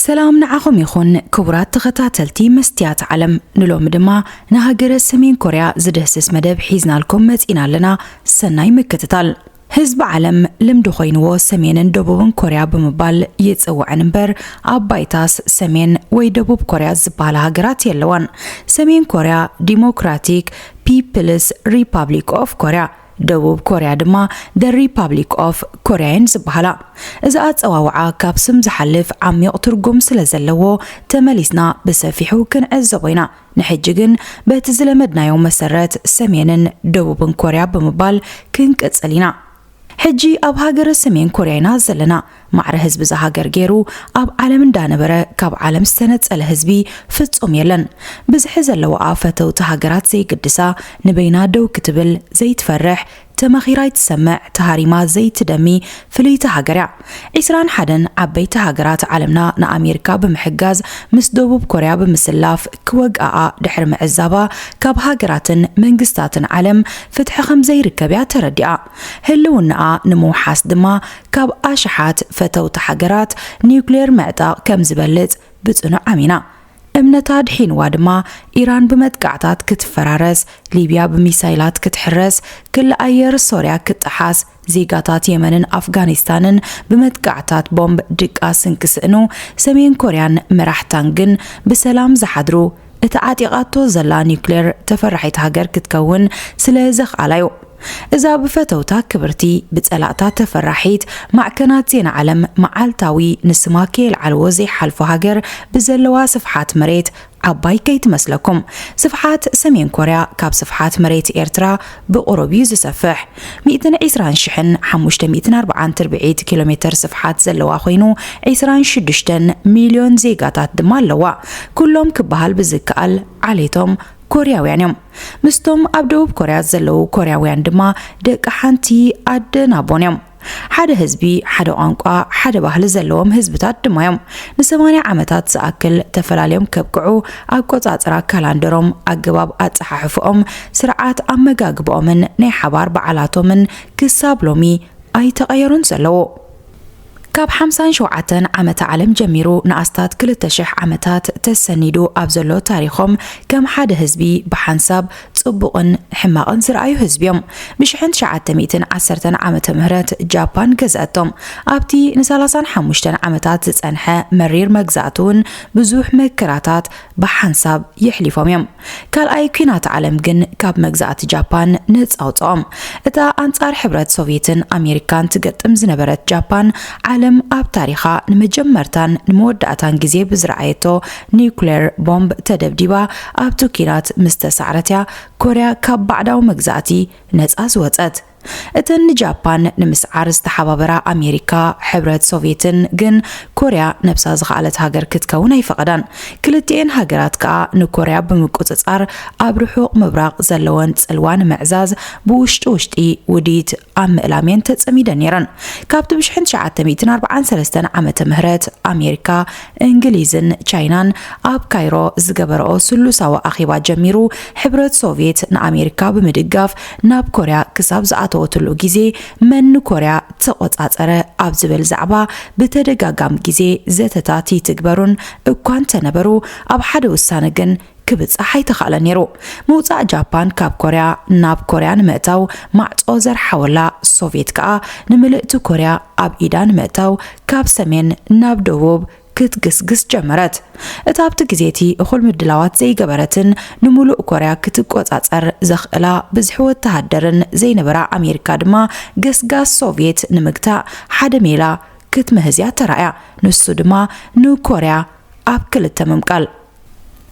ሰላም ንዓኹም ይኹን ክቡራት ተኸታተልቲ መስትያት ዓለም። ንሎሚ ድማ ንሃገረ ሰሜን ኮርያ ዝድህስስ መደብ ሒዝናልኩም መጺና ኣለና። ሰናይ ምክትታል። ህዝቢ ዓለም ልምዲ ኮይንዎ ሰሜንን ደቡብን ኮርያ ብምባል ይጽውዐን እምበር፣ ኣብ ባይታስ ሰሜን ወይ ደቡብ ኮርያ ዝበሃላ ሃገራት የለዋን። ሰሜን ኮርያ ዲሞክራቲክ ፒፕልስ ሪፓብሊክ ኦፍ ኮርያ፣ ደቡብ ኮርያ ድማ ደ ሪፓብሊክ ኦፍ ኮርያ እየን ዝበሃላ። እዚ ኣጸዋውዓ ካብ ስም ዝሓልፍ ዓሚቕ ትርጉም ስለ ዘለዎ፣ ተመሊስና ብሰፊሑ ክንዕዘቦ ኢና። ንሕጂ ግን በቲ ዝለመድናዮ መሰረት ሰሜንን ደቡብን ኮርያ ብምባል ክንቅጽል ኢና። ሕጂ ኣብ ሃገረ ሰሜን ኮርያ ኢና ዘለና። ማዕረ ህዝቢ እዛ ሃገር ገይሩ ኣብ ዓለም እንዳነበረ ካብ ዓለም ዝተነጸለ ህዝቢ ፍጹም የለን። ብዝሒ ዘለዋኣ ፈተውቲ ሃገራት ዘይግድሳ፣ ንበይና ደው ክትብል ዘይትፈርሕ፣ ተመኺራ ኣይትሰምዕ፣ ተሃሪማ ዘይትደሚ ፍልይቲ ሃገር እያ። ዒስራን ሓደን ዓበይቲ ሃገራት ዓለምና ንኣሜሪካ ብምሕጋዝ ምስ ደቡብ ኮርያ ብምስላፍ ክወግኣኣ ድሕሪ ምዕዛባ፣ ካብ ሃገራትን መንግስታትን ዓለም ፍትሒ ከም ዘይርከብ እያ ተረዲኣ። ህልውናኣ ንምውሓስ ድማ ካብ ኣሽሓት ፈተውቲ ሃገራት ኒውክሌር ምዕጣቕ ከም ዝበልጽ ብጽኑዕ ኣሚና። እምነታ ድሒንዋ ድማ ኢራን ብመጥቃዕታት ክትፈራረስ፣ ሊብያ ብሚሳይላት ክትሕረስ፣ ክሊ ኣየር ሶርያ ክጠሓስ፣ ዜጋታት የመንን ኣፍጋኒስታንን ብመጥቃዕታት ቦምብ ድቃስ እንክስእኑ፣ ሰሜን ኮርያን መራሕታን ግን ብሰላም ዝሓድሩ፣ እቲ ዓጢቓቶ ዘላ ኒውክሌር ተፈራሒት ሃገር ክትከውን ስለ ዘኽኣላ እዩ። እዛ ብፈተውታ ክብርቲ፣ ብጸላእታ ተፈራሒት፣ ማዕከናት ዜና ዓለም መዓልታዊ ንስማ ከየልዓልዎ ዘይሓልፎ ሃገር ብዘለዋ ስፍሓት መሬት ዓባይ ከይትመስለኩም። ስፍሓት ሰሜን ኮርያ ካብ ስፍሓት መሬት ኤርትራ ብቑሩብ እዩ ዝሰፍሕ። ሚእትን ዕስራን ሽሕን ሓሙሽተ ሚእትን ኣርባዓን ትርብዒት ኪሎ ሜተር ስፍሓት ዘለዋ ኮይኑ፣ ዕስራን ሽዱሽተን ሚልዮን ዜጋታት ድማ ኣለዋ። ኩሎም ክበሃል ብዝከኣል ዓሌቶም ኮርያውያን እዮም። ምስቶም ኣብ ደቡብ ኮርያ ዘለዉ ኮርያውያን ድማ ደቂ ሓንቲ ኣደን ኣቦን እዮም። ሓደ ህዝቢ፣ ሓደ ቋንቋ፣ ሓደ ባህሊ ዘለዎም ህዝብታት ድማ እዮም። ንሰማንያ ዓመታት ዝኣክል ተፈላልዮም ከብቅዑ፣ ኣቆጻጽራ ካላንደሮም፣ ኣገባብ ኣጸሓሕፍኦም፣ ስርዓት ኣመጋግብኦምን ናይ ሓባር በዓላቶምን ክሳብ ሎሚ ኣይተቐየሩን ዘለዉ። ካብ ሓምሳን ሸውዓተን ዓመተ ዓለም ጀሚሩ ንኣስታት ክልተ ሽሕ ዓመታት ተሰኒዱ ኣብ ዘሎ ታሪኾም፣ ከም ሓደ ህዝቢ ብሓንሳብ ጽቡቕን ሕማቕን ዝረኣዩ ህዝቢ እዮም። ብሽሕን ትሽዓተ ሚእትን ዓሰርተን ዓመተ ምህረት ጃፓን ገዝኣቶም። ኣብቲ ንሰላሳን ሓሙሽተን ዓመታት ዝጸንሐ መሪር መግዛእቲ እውን ብዙሕ መከራታት ብሓንሳብ የሕሊፎም እዮም። ካልኣይ ኲናት ዓለም ግን ካብ መግዛእቲ ጃፓን ነጻ ኣውጽኦም። እታ ኣንጻር ሕብረት ሶቭየትን ኣሜሪካን ትገጥም ዝነበረት ጃፓን፣ ዓለም ኣብ ታሪኻ ንመጀመርታን ንመወዳእታን ግዜ ብዝረኣየቶ ኒውክሌር ቦምብ ተደብዲባ፣ ኣብቲ ኲናት ምስ ተሳዕረት እያ ኮርያ ካብ ባዕዳዊ መግዛእቲ ነጻ ዝወጸት። እተን ንጃፓን ንምስዓር ዝተሓባበራ ኣሜሪካ፣ ሕብረት ሶቭየትን ግን ኮርያ ነብሳ ዝኸኣለት ሃገር ክትከውን ኣይፈቐዳን። ክልቲኤን ሃገራት ከኣ ንኮርያ ብምቁጽጻር ኣብ ርሑቕ ምብራቕ ዘለወን ጽልዋ ንምዕዛዝ ብውሽጢ ውሽጢ ውዲት ኣብ ምእላም እየን ተጸሚደን ነይረን። ካብቲ ብሽሕን ትሽዓተ ሚእትን ኣርባዓን ሰለስተን ዓመተ ምህረት ኣሜሪካ፣ እንግሊዝን ቻይናን ኣብ ካይሮ ዝገበረኦ ስሉሳዊ ኣኼባ ጀሚሩ፣ ሕብረት ሶቭየት ንኣሜሪካ ብምድጋፍ ናብ ኮርያ ክሳብ ዝኣተወትሉ ግዜ፣ መን ንኮርያ ተቖጻጸረ ኣብ ዝብል ዛዕባ ብተደጋጋሚ ግዜ ዘተታት ይትግበሩን እኳ እንተነበሩ፣ ኣብ ሓደ ውሳነ ግን ክብጻሕ ኣይተኻእለን ነይሩ። ምውጻእ ጃፓን ካብ ኮርያ ናብ ኮርያ ንምእታው ማዕጾ ዘርሓወላ ሶቭየት ከኣ፣ ንምልእቲ ኮርያ ኣብ ኢዳ ንምእታው ካብ ሰሜን ናብ ደቡብ ክትግስግስ ጀመረት። እታ ኣብቲ ግዜ እቲ እኹል ምድላዋት ዘይገበረትን ንምሉእ ኮርያ ክትቆጻጸር ዘኽእላ ብዝሒ ወተሃደርን ዘይነበራ ኣሜሪካ ድማ፣ ገስጋስ ሶቭየት ንምግታእ ሓደ ሜላ ክትምህዝ እያ ተራእያ። ንሱ ድማ ንኮርያ ኣብ ክልተ ምምቃል።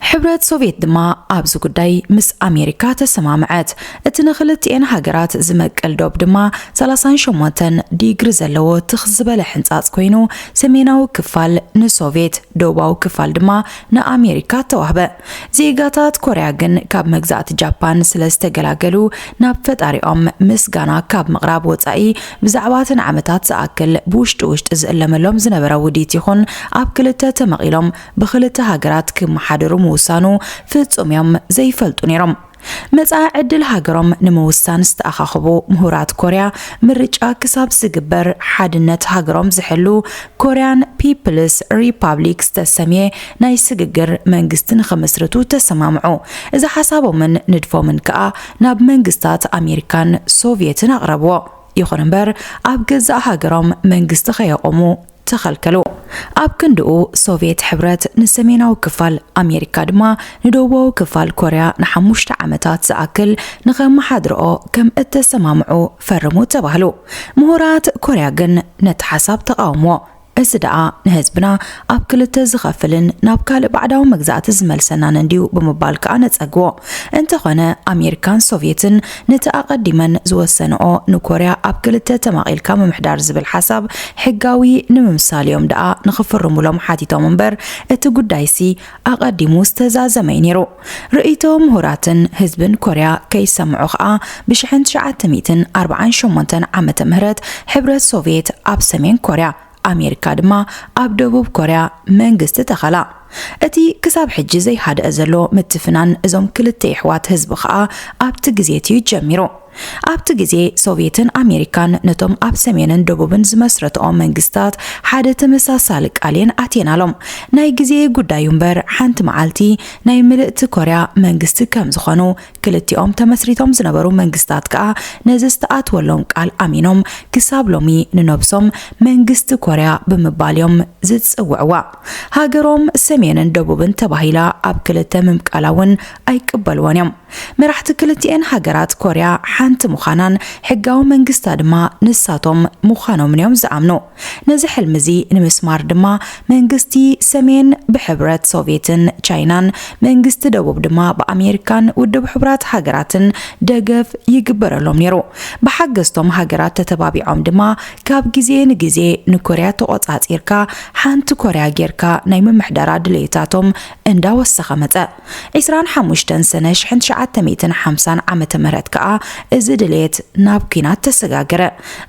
ሕብረት ሶቭየት ድማ ኣብዚ ጉዳይ ምስ ኣሜሪካ ተሰማምዐት። እቲ ንክልቲኤን ሃገራት ዝመቅል ዶብ ድማ ሰላሳን ሸሞንተን ዲግሪ ዘለዎ ትኽ ዝበለ ሕንጻጽ ኮይኑ፣ ሰሜናዊ ክፋል ንሶቭየት፣ ደቡባዊ ክፋል ድማ ንኣሜሪካ ተዋህበ። ዜጋታት ኮርያ ግን ካብ መግዛእቲ ጃፓን ስለ ዝተገላገሉ፣ ናብ ፈጣሪኦም ምስጋና ካብ ምቕራብ ወጻኢ፣ ብዛዕባ እተን ዓመታት ዝኣክል ብውሽጢ ውሽጢ ዝእለመሎም ዝነበረ ውዲት ይኹን ኣብ ክልተ ተመቒሎም ብኽልተ ሃገራት ክመሓደሩ ምውሳኑ ፍጹም እዮም ዘይፈልጡ ነይሮም። መጻኢ ዕድል ሃገሮም ንምውሳን ዝተኣኻኸቡ ምሁራት ኮርያ፣ ምርጫ ክሳብ ዝግበር ሓድነት ሃገሮም ዝሕሉ ኮርያን ፒፕልስ ሪፓብሊክ ዝተሰምየ ናይ ስግግር መንግስቲ ንኽምስርቱ ተሰማምዑ። እዚ ሓሳቦምን ንድፎምን ከኣ ናብ መንግስታት ኣሜሪካን ሶቭየትን ኣቕረብዎ። ይኹን እምበር፣ ኣብ ገዛእ ሃገሮም መንግስቲ ከየቆሙ ተኸልከሉ። ኣብ ክንድኡ፣ ሶቭየት ሕብረት ንሰሜናዊ ክፋል ኣሜሪካ ድማ ንደቡባዊ ክፋል ኮርያ ንሓሙሽተ ዓመታት ዝኣክል ንኸመሓድርኦ ከም እተሰማምዑ ፈርሙ ተባህሉ። ምሁራት ኮርያ ግን ነቲ ሓሳብ ተቓወምዎ። እዚ ደኣ ንህዝብና ኣብ ክልተ ዝኸፍልን ናብ ካልእ ባዕዳዊ መግዛእቲ ዝመልሰናን እንድዩ ብምባል ከኣ ነጸግዎ። እንተኾነ፣ ኣሜሪካን ሶቭየትን ነቲ ኣቐዲመን ዝወሰንኦ ንኮርያ ኣብ ክልተ ተማቒልካ ምምሕዳር ዝብል ሓሳብ ሕጋዊ ንምምሳል እዮም ደኣ ንኽፍርሙሎም ሓቲቶም እምበር፣ እቲ ጉዳይሲ ኣቐዲሙ ዝተዛዘመ እዩ ነይሩ። ርእይቶ ምሁራትን ህዝብን ኮርያ ከይሰምዑ ኸኣ፣ ብሽሕን ትሽዓተ ሚእትን ኣርባዓን ሸሞንተን ዓመተ ምህረት ሕብረት ሶቭየት ኣብ ሰሜን ኮርያ፣ ኣሜሪካ ድማ ኣብ ደቡብ ኮርያ መንግስቲ ተኸላ። እቲ ክሳብ ሕጂ ዘይሃደአ ዘሎ ምትፍናን እዞም ክልተ የሕዋት ህዝቢ ኸኣ ኣብቲ ግዜ እቲ እዩ ጀሚሩ። ኣብቲ ግዜ ሶቭየትን ኣሜሪካን ነቶም ኣብ ሰሜንን ደቡብን ዝመስረትኦ መንግስታት ሓደ ተመሳሳሊ ቃል እየን ኣትየናሎም። ናይ ግዜ ጉዳይ እዩ እምበር፣ ሓንቲ መዓልቲ ናይ ምልእቲ ኮርያ መንግስቲ ከም ዝኾኑ፣ ክልቲኦም ተመስሪቶም ዝነበሩ መንግስታት ከኣ ነዚ ዝተኣትወሎም ቃል ኣሚኖም ክሳብ ሎሚ ንነብሶም መንግስቲ ኮርያ ብምባል እዮም ዝጽውዕዋ። ሃገሮም ሰሜንን ደቡብን ተባሂላ ኣብ ክልተ ምምቃላ እውን ኣይቅበልዎን እዮም። መራሕቲ ክልቲኤን ሃገራት ኮርያ ሓንቲ ምዃናን ሕጋዊ መንግስታ ድማ ንሳቶም ምዃኖምን እዮም ዝኣምኑ። ነዚ ሕልሚ እዚ ንምስማር ድማ መንግስቲ ሰሜን ብሕብረት ሶቭየትን ቻይናን፣ መንግስቲ ደቡብ ድማ ብኣሜሪካን ውድብ ሕቡራት ሃገራትን ደገፍ ይግበረሎም ነይሩ። ብሓገዝቶም ሃገራት ተተባቢዖም ድማ ካብ ግዜ ንግዜ ንኮርያ ተቖጻጺርካ ሓንቲ ኮርያ ጌርካ ናይ ምምሕዳራ ድልየታቶም እንዳወሰኸ መጸ። ዕስራን ሓሙሽተን ሰነ ሽሕን ትሽዓተ ሚእትን ሓምሳን ዓመተ ምህረት ከኣ እዚ ድልየት ናብ ኲናት ተሰጋገረ።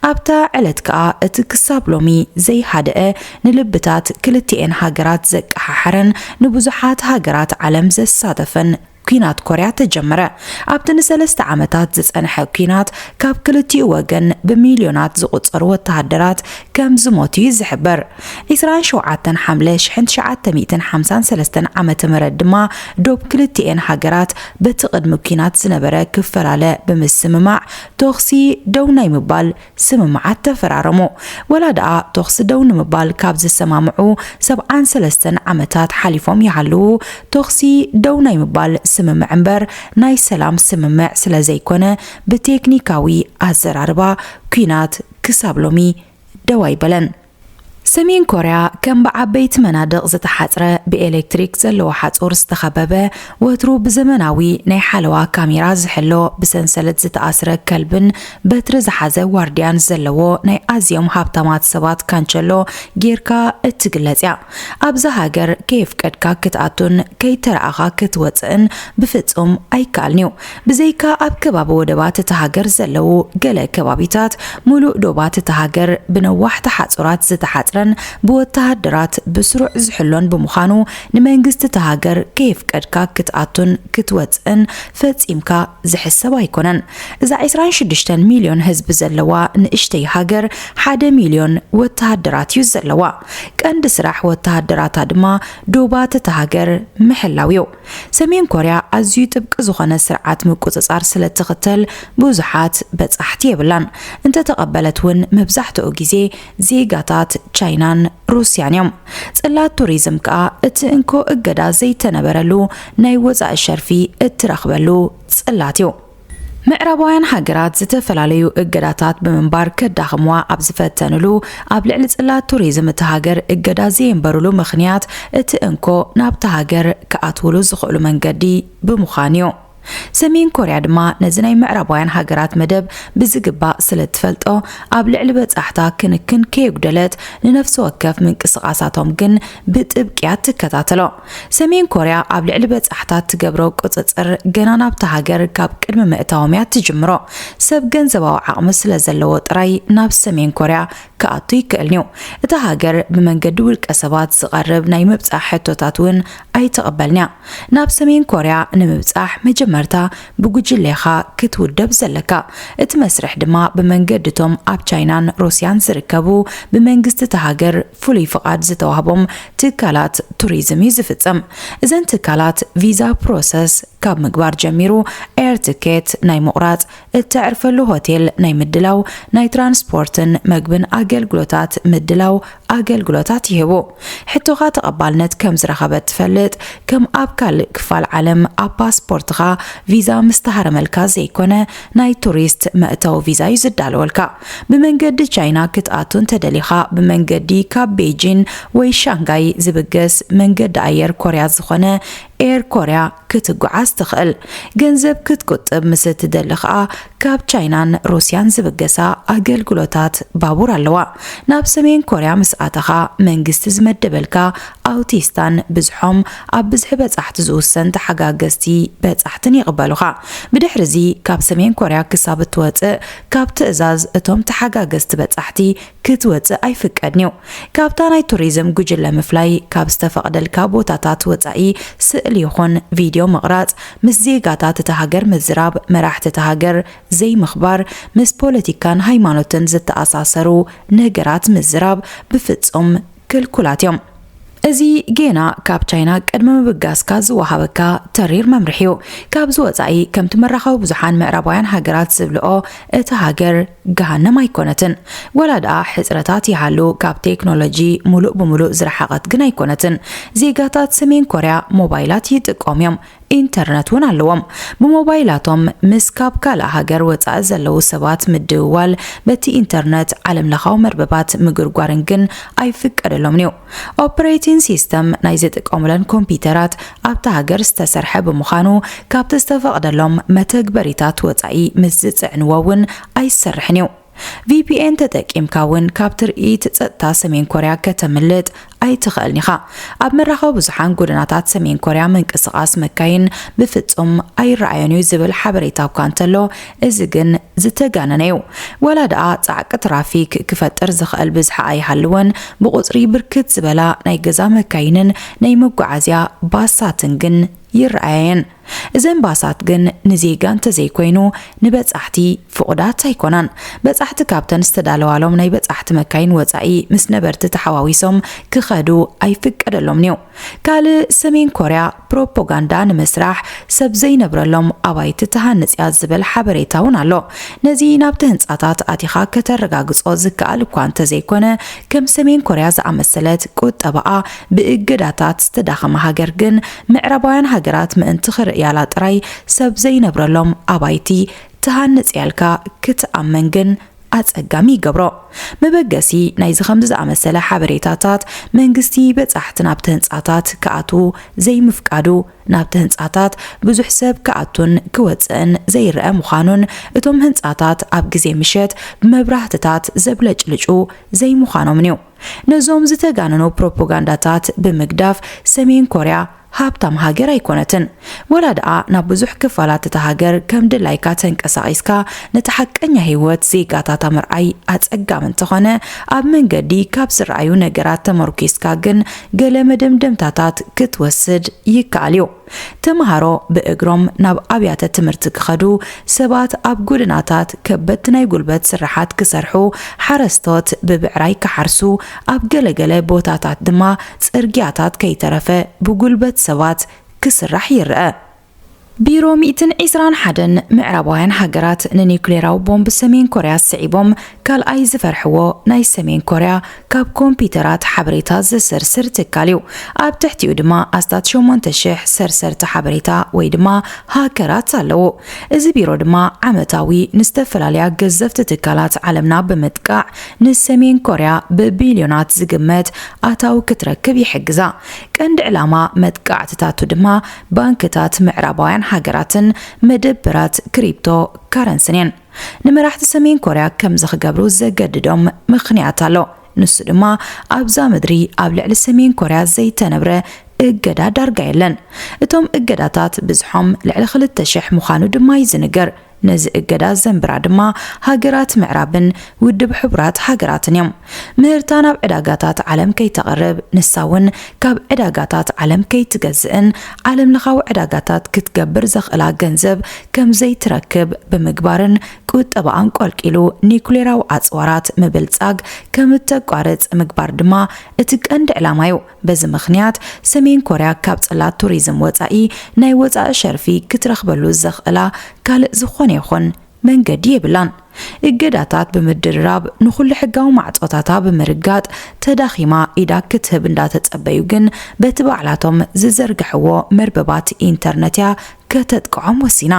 ኣብታ ዕለት ከኣ እቲ ክሳብ ሎሚ ዘይሃደአ፣ ንልብታት ክልቲኤን ሃገራት ዘቀሓሓረን ንብዙሓት ሃገራት ዓለም ዘሳተፈን ኲናት ኮርያ ተጀመረ። ኣብቲ ንሰለስተ ዓመታት ዝጸንሐ ኲናት ካብ ክልቲኡ ወገን ብሚልዮናት ዝቑጸሩ ወተሃደራት ከም ዝሞቱ እዩ ዝሕበር። ዕስራን ሸውዓተን ሓምለ ሽሕን ትሽዓተ ሚእትን ሓምሳን ሰለስተን ዓመተ ምህረት ድማ ዶብ ክልቲኤን ሃገራት በቲ ቅድሚ ኲናት ዝነበረ ክፈላለ ብምስምማዕ ተኹሲ ደው ናይ ምባል ስምምዓት ተፈራረሙ። ወላ ደኣ ተኹሲ ደው ንምባል ካብ ዝሰማምዑ ሰብዓን ሰለስተን ዓመታት ሓሊፎም ይሃልዉ፣ ተኹሲ ደው ናይ ምባል ስምምዕ እምበር ናይ ሰላም ስምምዕ ስለ ዘይኮነ፣ ብቴክኒካዊ ኣዘራርባ ኲናት ክሳብ ሎሚ ደው ኣይበለን። ሰሜን ኮርያ ከም ብዓበይቲ መናድቕ ዝተሓጽረ ብኤሌክትሪክ ዘለዎ ሓጹር ዝተኸበበ፣ ወትሩ ብዘመናዊ ናይ ሓለዋ ካሜራ ዝሕሎ፣ ብሰንሰለት ዝተኣስረ ከልብን በትሪ ዝሓዘ ዋርድያን ዘለዎ ናይ ኣዝዮም ሃብታማት ሰባት ካንቸሎ ጌርካ እትግለጽ እያ። ኣብዛ ሃገር ከየፍቀድካ ክትኣቱን ከይተረኣኻ ክትወጽእን ብፍጹም ኣይከኣልን እዩ። ብዘይካ ኣብ ከባቢ ወደባት እታ ሃገር ዘለዉ ገለ ከባቢታት፣ ምሉእ ዶባት እታ ሃገር ብነዋሕቲ ሓጹራት ዝተሓጽረን ብወተሃደራት ብስሩዕ ዝሕሎን ብምዃኑ፣ ንመንግስቲ እታ ሃገር ከየፍቀድካ ክትኣቱን ክትወጽእን ፈጺምካ ዝሕሰብ ኣይኮነን። እዛ ዕስራን ሽዱሽተን ሚልዮን ህዝቢ ዘለዋ ንእሽተይ ሃገር ሓደ ሚልዮን ወተሃደራት እዩ ዘለዋ። ቀንዲ ስራሕ ወተሃደራታ ድማ ዶባት እታ ሃገር ምሕላው እዩ። ሰሜን ኮርያ ኣዝዩ ጥብቂ ዝኾነ ስርዓት ምቁጽጻር ስለ እትኽተል ብዙሓት በጻሕቲ የብላን። እንተተቐበለት እውን መብዛሕትኡ ግዜ ዜጋታት ቻይናን ሩስያን እዮም። ጽላት ቱሪዝም ከኣ እቲ እንኮ እገዳ ዘይተነበረሉ ናይ ወጻኢ ሸርፊ እትረኽበሉ ጽላት እዩ። ምዕራባውያን ሃገራት ዝተፈላለዩ እገዳታት ብምንባር ከዳኽምዋ ኣብ ዝፈተንሉ፣ ኣብ ልዕሊ ጽላት ቱሪዝም እታ ሃገር እገዳ ዘየንበሩሉ ምኽንያት እቲ እንኮ ናብታ ሃገር ክኣትውሉ ዝኽእሉ መንገዲ ብምዃን እዩ። ሰሜን ኮርያ ድማ ነዚ ናይ ምዕራባውያን ሃገራት መደብ ብዝግባእ ስለ እትፈልጦ፣ ኣብ ልዕሊ በጻሕታ ክንክን ከየጉደለት ንነፍሲ ወከፍ ምንቅስቓሳቶም ግን ብጥብቂ እያ ትከታተሎ። ሰሜን ኮርያ ኣብ ልዕሊ በጻሕታ እትገብሮ ቁጽጽር ገና ናብታ ሃገር ካብ ቅድሚ ምእታዎም እያ ትጅምሮ። ሰብ ገንዘባዊ ዓቕሚ ስለ ዘለዎ ጥራይ ናብ ሰሜን ኮርያ ክኣቱ ይክእልን እዩ። እታ ሃገር ብመንገዲ ውልቀ ሰባት ዝቐርብ ናይ ምብጻሕ ሕቶታት እውን ኣይትቕበልን እያ። ናብ ሰሜን ኮርያ ንምብጻሕ መጀመርያ መጀመርታ ብጉጅለ ኢኻ ክትውደብ ዘለካ። እቲ መስርሕ ድማ ብመንገዲ እቶም ኣብ ቻይናን ሩስያን ዝርከቡ ብመንግስቲ እታ ሃገር ፍሉይ ፍቓድ ዝተዋህቦም ትካላት ቱሪዝም እዩ ዝፍጸም። እዘን ትካላት ቪዛ ፕሮሰስ ካብ ምግባር ጀሚሩ፣ ኤር ትኬት ናይ ምቑራጽ፣ እተዕርፈሉ ሆቴል ናይ ምድላው፣ ናይ ትራንስፖርትን መግብን ኣገልግሎታት ምድላው ኣገልግሎታት ይህቡ። ሕቶኻ ተቐባልነት ከም ዝረኸበ ትፈልጥ? ከም ኣብ ካልእ ክፋል ዓለም ኣብ ፓስፖርትኻ ቪዛ ምስ ተሃረመልካ ዘይኮነ፣ ናይ ቱሪስት መእተዊ ቪዛ እዩ ዝዳለወልካ። ብመንገዲ ቻይና ክትኣቱ እንተደሊኻ፣ ብመንገዲ ካብ ቤጂን ወይ ሻንጋይ ዝብገስ መንገዲ ኣየር ኮርያ ዝኾነ ኤር ኮርያ ክትጓዓዝ ትኽእል። ገንዘብ ክትቁጥብ ምስ እትደሊ ኸኣ፣ ካብ ቻይናን ሩስያን ዝብገሳ ኣገልግሎታት ባቡር ኣለዋ። ናብ ሰሜን ኮርያ ምስ ኣተኻ፣ መንግስቲ ዝመደበልካ ኣውቲስታን ብዝሖም ኣብ ብዝሒ በጻሕቲ ዝውሰን ተሓጋገዝቲ በጻሕትን ይቕበሉኻ። ብድሕርዚ ካብ ሰሜን ኮርያ ክሳብ እትወጽእ፣ ካብ ትእዛዝ እቶም ተሓጋገዝቲ በጻሕቲ ክትወጽእ ኣይፍቀድን'ዩ። ካብታ ናይ ቱሪዝም ጉጅለ ምፍላይ፣ ካብ ዝተፈቕደልካ ቦታታት ወጻኢ ስእሊ ይኹን ቪድዮ ምቕራጽ፣ ምስ ዜጋታት እታ ሃገር ምዝራብ፣ መራሕቲ እታ ሃገር ዘይምኽባር፣ ምስ ፖለቲካን ሃይማኖትን ዝተኣሳሰሩ ነገራት ምዝራብ ብፍጹም ክልኩላት እዮም። እዚ ጌና ካብ ቻይና ቅድሚ ምብጋስካ ዝወሃበካ ተሪር መምርሒ እዩ። ካብዚ ወጻኢ፣ ከምቲ መራኸቢ ብዙሓን ምዕራባውያን ሃገራት ዝብልኦ፣ እታ ሃገር ገሃነም ኣይኮነትን። ወላ ደኣ ሕጽረታት ይሃሉ፣ ካብ ቴክኖሎጂ ሙሉእ ብሙሉእ ዝረሓቐት ግን ኣይኮነትን። ዜጋታት ሰሜን ኮርያ ሞባይላት ይጥቀሙ እዮም፣ ኢንተርነት እውን ኣለዎም። ብሞባይላቶም ምስ ካብ ካልእ ሃገር ወጻኢ ዘለዉ ሰባት ምድውዋል፣ በቲ ኢንተርነት ዓለምለኻዊ መርበባት ምግርጓርን ግን ኣይፍቀደሎምን እዩ። ኦፕሬቲንግ ሲስተም ናይ ዝጥቀሙለን ኮምፒውተራት ኣብታ ሃገር ዝተሰርሐ ብምዃኑ፣ ካብቲ ዝተፈቕደሎም መተግበሪታት ወጻኢ ምስ ዝጽዕንዎ እውን ኣይሰርሕን እዩ። ቪ ፒ ኤን ተጠቂምካ እውን ካብ ትርኢት ጸጥታ ሰሜን ኮርያ ከተምልጥ ኣይትኽእልን ኢኻ። ኣብ መራኸቢ ብዙሓን ጎደናታት ሰሜን ኮርያ ምንቅስቓስ መካይን ብፍጹም ኣይረኣዮን እዩ ዝብል ሓበሬታ እኳ እንተሎ፣ እዚ ግን ዝተጋነነ እዩ። ወላ ደኣ ጻዕቂ ትራፊክ ክፈጥር ዝኽእል ብዝሒ ኣይሃልወን፣ ብቑጽሪ ብርክት ዝበላ ናይ ገዛ መካይንን ናይ መጓዓዝያ ባሳትን ግን ይረኣየን። እዘን ባሳት ግን ንዜጋ እንተዘይኮይኑ ንበጻሕቲ ፍቑዳት ኣይኮናን። በጻሕቲ ካብተን ዝተዳለዋሎም ናይ በጻሕቲ መካይን ወጻኢ ምስ ነበርቲ ተሓዋዊሶም ክኸዱ ኣይፍቀደሎምን እዩ። ካልእ ሰሜን ኮርያ ፕሮፓጋንዳ ንምስራሕ ሰብ ዘይነብረሎም ኣባይቲ ትሃንጽ እያ ዝብል ሓበሬታ እውን ኣሎ። ነዚ ናብቲ ህንጻታት ኣቲኻ ከተረጋግጾ ዝከኣል እኳ እንተዘይኮነ፣ ከም ሰሜን ኮርያ ዝኣመሰለት ቁጠባኣ ብእገዳታት ዝተዳኸመ ሃገር ግን ምዕራባውያን ሃገራት ምእንቲ ክርእያላ ጥራይ ሰብ ዘይነብረሎም ኣባይቲ ትሃንጽ እያ ኢልካ ክትኣመን ግን ኣጸጋሚ ይገብሮ። መበገሲ ናይዚ ከምዚ ዝኣመሰለ ሓበሬታታት፣ መንግስቲ በጻሕቲ ናብቲ ህንጻታት ክኣትዉ ዘይምፍቃዱ፣ ናብቲ ህንጻታት ብዙሕ ሰብ ክኣቱን ክወጽእን ዘይረኣ ምዃኑን፣ እቶም ህንጻታት ኣብ ግዜ ምሸት ብመብራህትታት ዘብለጭልጩ ዘይምዃኖምን እዩ። ነዞም ዝተጋነኑ ፕሮፓጋንዳታት ብምግዳፍ፣ ሰሜን ኮርያ ሃብታም ሃገር ኣይኮነትን። ወላ ደኣ ናብ ብዙሕ ክፋላት እታ ሃገር ከም ድላይካ ተንቀሳቒስካ ነቲ ሓቀኛ ህይወት ዜጋታታ ምርኣይ ኣጸጋሚ እንተኾነ፣ ኣብ መንገዲ ካብ ዝረኣዩ ነገራት ተመርኲስካ ግን ገለ መደምደምታታት ክትወስድ ይከኣል እዩ። ተምሃሮ ብእግሮም ናብ ኣብያተ ትምህርቲ ክኸዱ፣ ሰባት ኣብ ጎደናታት ከበድቲ ናይ ጉልበት ስራሓት ክሰርሑ፣ ሓረስቶት ብብዕራይ ክሓርሱ፣ ኣብ ገለገለ ቦታታት ድማ ጽርግያታት ከይተረፈ ብጉልበት ሰባት ክስራሕ ይረአ። ቢሮ ሚእትን ዕስራን ሓደን ምዕራባውያን ሃገራት ንኒውክሌራዊ ቦምብ ሰሜን ኮርያ ስዒቦም ካልኣይ ዝፈርሕዎ ናይ ሰሜን ኮርያ ካብ ኮምፒውተራት ሓበሬታ ዘሰርስር ትካል እዩ። ኣብ ትሕቲኡ ድማ ኣስታት ሸሞንተ ሽሕ ሰርሰርቲ ሓበሬታ ወይ ድማ ሃከራት ኣለዉ። እዚ ቢሮ ድማ ዓመታዊ ንዝተፈላለያ ገዘፍቲ ትካላት ዓለምና ብምጥቃዕ ንሰሜን ኮርያ ብቢልዮናት ዝግመት ኣታዊ ክትረክብ ይሕግዛ። ቀንዲ ዕላማ መጥቃዕትታቱ ድማ ባንክታት ምዕራባውያን ሃገራትን መደብራት ክሪፕቶ ካረንስን እየን። ንመራሕቲ ሰሜን ኮርያ ከምዚ ክገብሩ ዘገድዶም ምኽንያት ኣሎ። ንሱ ድማ ኣብዛ ምድሪ ኣብ ልዕሊ ሰሜን ኮርያ ዘይተነብረ እገዳ ዳርጋ የለን። እቶም እገዳታት ብዝሖም ልዕሊ ክልተ ሽሕ ምዃኑ ድማ እዩ ዝንገር። ነዚ እገዳ ዘንብራ ድማ ሃገራት ምዕራብን ውድብ ሕቡራት ሃገራትን እዮም። ምህርታ ናብ ዕዳጋታት ዓለም ከይተቕርብ፣ ንሳ እውን ካብ ዕዳጋታት ዓለም ከይትገዝእን ዓለምለኻዊ ዕዳጋታት ክትገብር ዘኽእላ ገንዘብ ከም ዘይትረክብ ብምግባርን ቁጠባኣን ቆልቂሉ ኒኩሌራዊ ኣጽዋራት ምብልጻግ ከም እተቋርጽ ምግባር ድማ እቲ ቀንዲ ዕላማ እዩ። በዚ ምኽንያት ሰሜን ኮርያ ካብ ጽላት ቱሪዝም ወጻኢ ናይ ወጻኢ ሸርፊ ክትረኽበሉ ዘኽእላ ካልእ ዝኾነ ይኹን መንገዲ የብላን። እገዳታት ብምድርራብ ንኹሉ ሕጋዊ ማዕጾታታ ብምርጋጥ ተዳኺማ ኢዳ ክትህብ እንዳተጸበዩ ግን በቲ ባዕላቶም ዝዘርግሕዎ መርበባት ኢንተርነት እያ ከተጥቅዖም ወሲና።